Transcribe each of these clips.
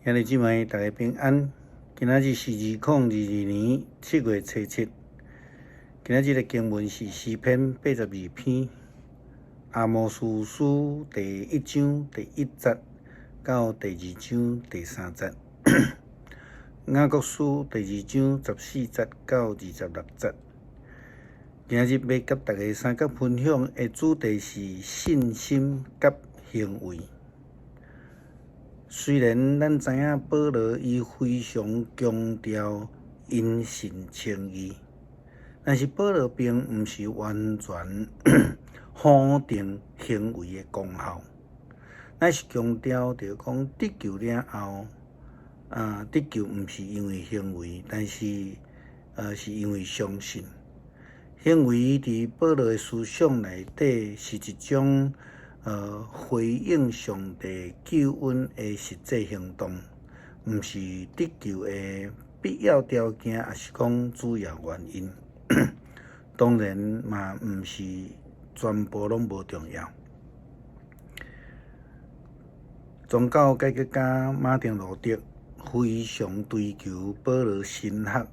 兄弟姊妹，大家平安。今仔日是2022年7月初7。今仔日的經文是詩篇82篇，阿摩司書第一章第一節到第二章第三節，雅各書第二章14節到26節。今仔日欲佮大家相佮分享的主題是信心佮行為。雖然咱知影保羅伊非常強調因信稱義，但是保羅並毋是完全否定行為的功效，乃是強調著講得救了後，得救毋是因為行為，但是是因為相信。行為佇保羅的思想內底是一種回應上帝救恩的實際行動，毋是得救的必要條件，抑是講主要原因。當然嘛，毋是全部攏無重要。宗教改革家馬丁路德非常追求保羅神學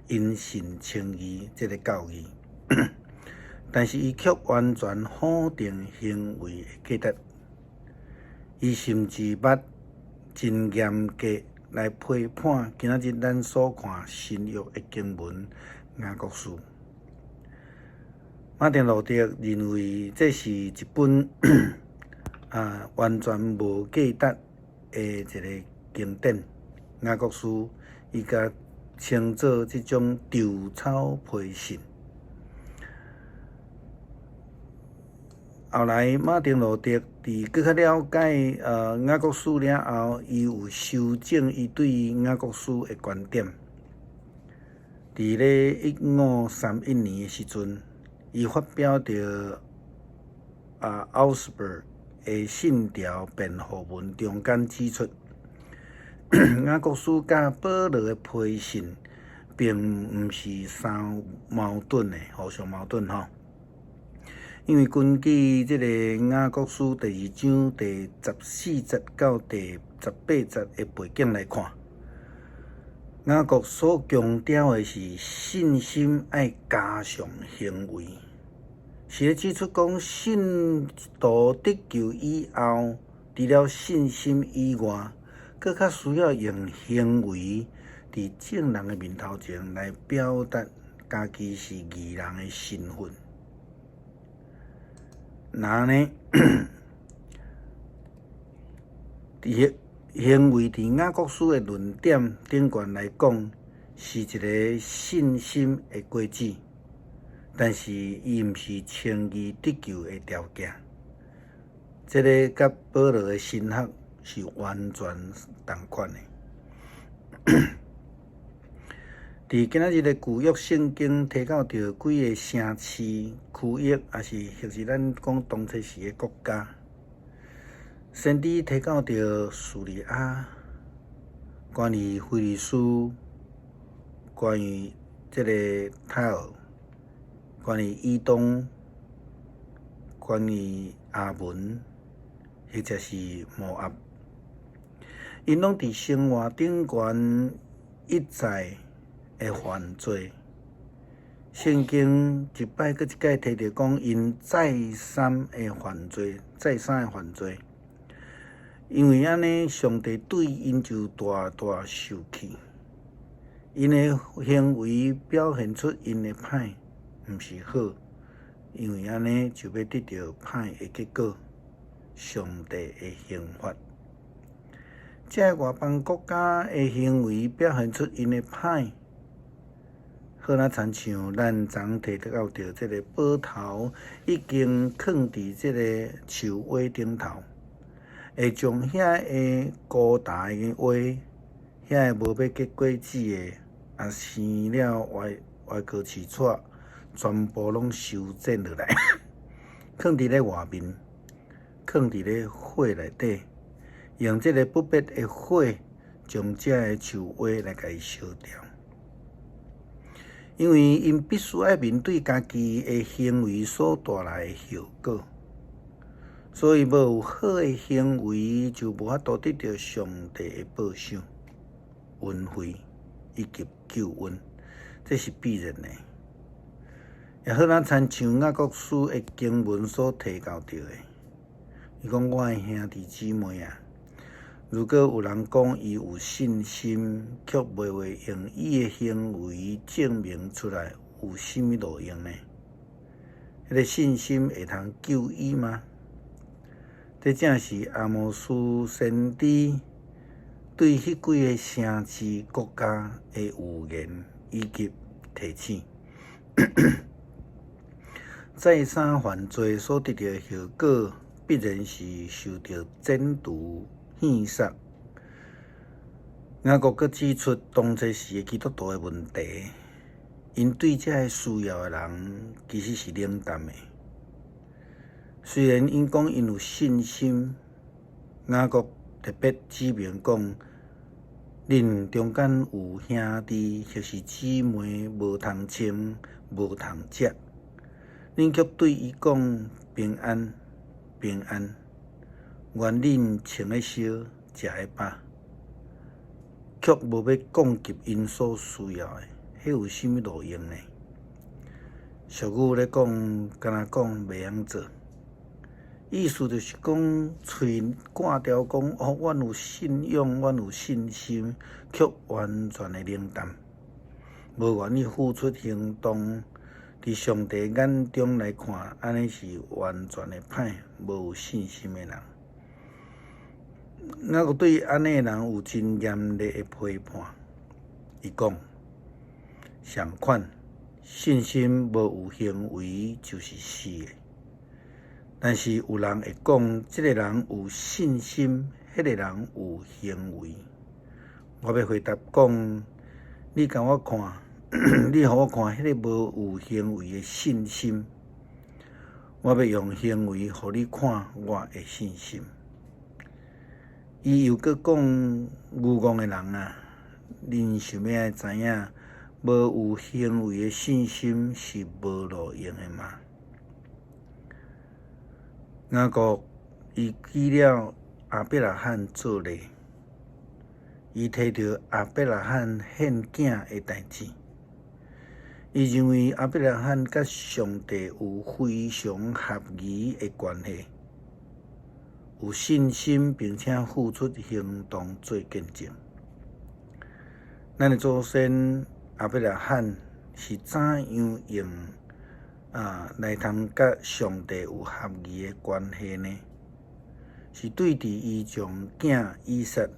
因信稱義這個教義。但是伊卻完全否定行為的價值，伊甚至捌真嚴格來批判今仔日咱所看新約的經文雅各書。馬丁路德認為這是一本完全無價值的一个經典。雅各書，伊共稱做這種稻草皮信。後來，馬丁路德佇閣較了解雅各書了後，伊有修正伊對雅各書的觀點。佇咧1531年的時陣，伊發表著奧斯堡的信條辯護文中間指出，雅各書佮保羅的批信並毋是相矛盾的，互相矛盾吼。因為根據這个雅各書第二章第十四節到第十八節的背景來看，雅各所強調的是信心愛加上行為，是咧指出講信徒得救以後，除了信心以外，閣較需要用行為佇眾人的面頭前來表達家己是義人的身份。那呢？佇行為佇雅各書的論點頂懸來講，是一个信心的果子，但是伊毋是稱義得救的條件。這个佮保羅的神學是完全仝款的。佇今仔日的舊約聖經提到著幾个城市、區域，抑是或是咱講當初時的國家，先知提到著敘利亞，關於非利士，關於這个泰爾，關於以東，關於亞捫，或者是摩押，𪜶攏佇生活頂懸一再的犯罪，聖經一擺閣一擺提著講，𪜶再三的犯罪，再三的犯罪，因為按呢，上帝對𪜶就大大受氣，𪜶的行為表現出𪜶的歹，毋是好，因為按呢就欲得著歹的結果，上帝的刑罰。這个外邦國家的行為表現出𪜶的歹。好若親像咱昨提到著這个寶頭已經囥佇這个樹尾頂頭，會將遐个孤單的花，遐个無欲結果子的，啊生了歪歪哥刺掣，全部攏修剪落來，囥佇咧外面，囥佇咧火內底，用這个不滅的火，將這个樹花來共伊燒掉。因為𪜶必須愛面對家己的行為所帶來的後果，所以無有好的行為，就無法度得著上帝的保守、恩惠以及救恩，這是必然的。也好若親像雅各書的經文所提到著的，伊講：我的兄弟姊妹啊，如果有人講伊有信心，卻袂會用伊的行為證明出來，有啥物路用呢？彼個信心會通救伊嗎？這正是阿摩司先知對彼幾个城市國家的預言以及提醒。再三犯罪所得著的後果，必然是受著剪除、獻殺。雅各閣指出當初時的基督徒的問題，𪜶對這个需要的人其實是冷淡的。雖然𪜶講𪜶有信心，雅各特別指明講，恁中間有兄弟或是姊妹無通穿、無通食，恁卻對伊講平安、平安，願恁穿得燒、食得飽，卻無欲顧及𪜶所需要的，彼有啥物路用呢？俗語咧講，敢若講袂曉做。意思就是講，喙掛牢講哦，阮有信仰，阮有信心，卻完全的冷淡，無願意付出行動。佇上帝眼中來看，按呢是完全的歹，無有信心的人。雅各對按呢的人有真嚴厲的批判。伊講，相款，信心無有行為就是死的。但是有人會講，這个人有信心，彼个人有行為。我欲回答講，你共我看，你予我看彼个無有行為的信心，我欲用行為予你看我的信心。伊又閣講，愚戇的人啊，恁想欲愛知影，無有行為的信心是無路用的嗎？雅各伊舉了亞伯拉罕做例，伊提著亞伯拉罕獻囝的代誌，伊認為亞伯拉罕佮上帝有非常合宜的關係，有信心並且付出行動做見證。咱的祖先亞伯拉罕是怎樣用來通佮上帝有合宜的關係呢？是對佇伊將囝以撒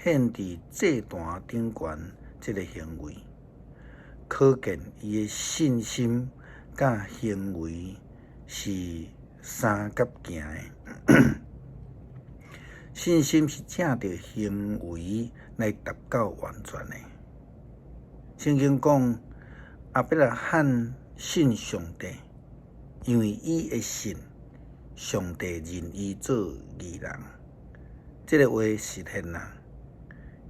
獻佇祭壇頂懸這个行為，可見伊的信心佮行為是相佮行的。信心是藉著行為來達到完全的。聖經講，亞伯拉罕信上帝，因為伊的信，上帝認伊做義人。這个話實現啦，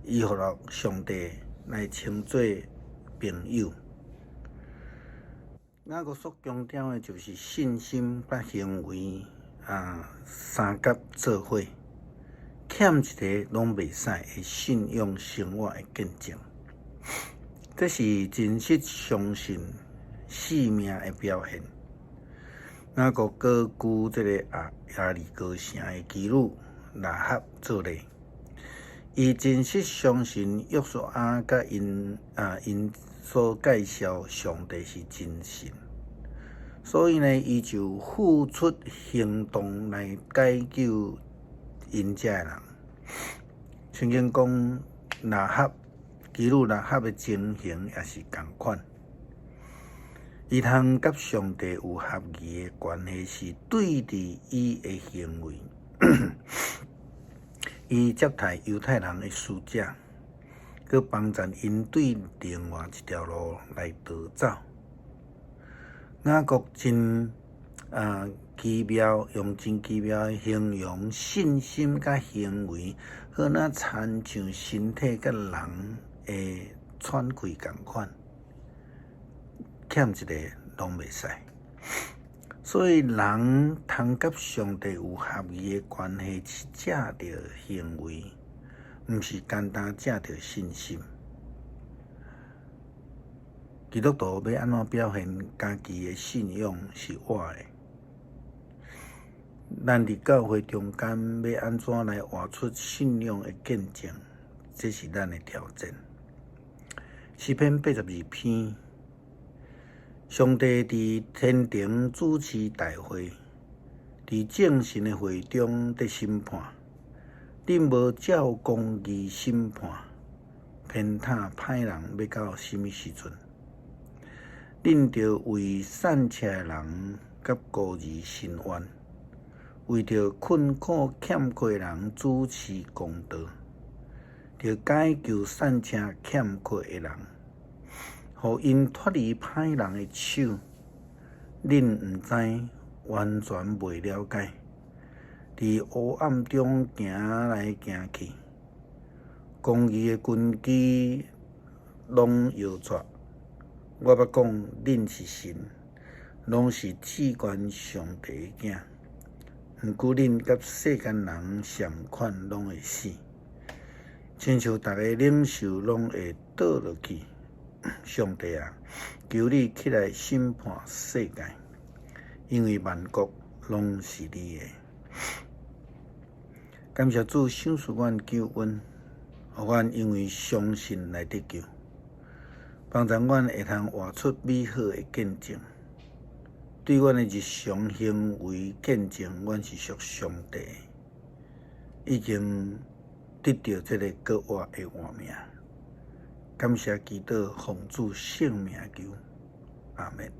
伊予上帝來稱做朋友。雅各所強調的就是信心佮行為相佮做伙，欠一个攏袂使的信仰生活的見證。這是真實相信性命的表現。雅各閣舉這個耶利哥城的妓女喇合做例，伊真實相信約書亞佮𪜶所介紹上帝是真神，所以呢，伊就付出行動來解救𪜶遮的人。聖經講喇合妓女喇合的情形也是仝款。伊通佮上帝有合宜的關係，是對佇伊的行為。伊接待猶太人的使者，閣幫贊𪜶對另外一條路來逃走。雅各真奇妙，用真奇妙的形容信心佮行為，好若親像身體佮人的喘氣仝款，欠一个攏袂使。所以人通佮上帝有合宜的關係，是藉著行為，毋是干焦藉著信心。基督徒欲按怎表現家己的信仰是活的？咱佇教會中間欲按怎來活出信仰的見證？這是咱的挑戰。詩篇82篇，上帝佇天庭主持大會，佇眾神的會中佇審判。恁無照公義審判，偏袒歹人欲到啥物時陣？恁著為散赤的人佮孤兒伸冤，為著困苦欠缺的人主持公道，著解救散赤欠缺的人，予𪜶脫離歹人的手。恁毋知，完全袂了解，佇黑暗中行來行去，公義的根基攏搖掣。我捌講，恁是神，攏是至懸上帝的囝。毋過恁佮世間人相款，攏會死，親像逐个領袖攏會倒落去。上帝啊，求你起來審判世界，因為萬國攏是你的。感謝主賞賜阮救恩，予阮因為相信來得救，幫助阮會通活出美好的見證。對阮的日常行為見證，阮是屬上帝的，已經得著這个閣活的活命。感謝基督，奉主聖名求，阿們。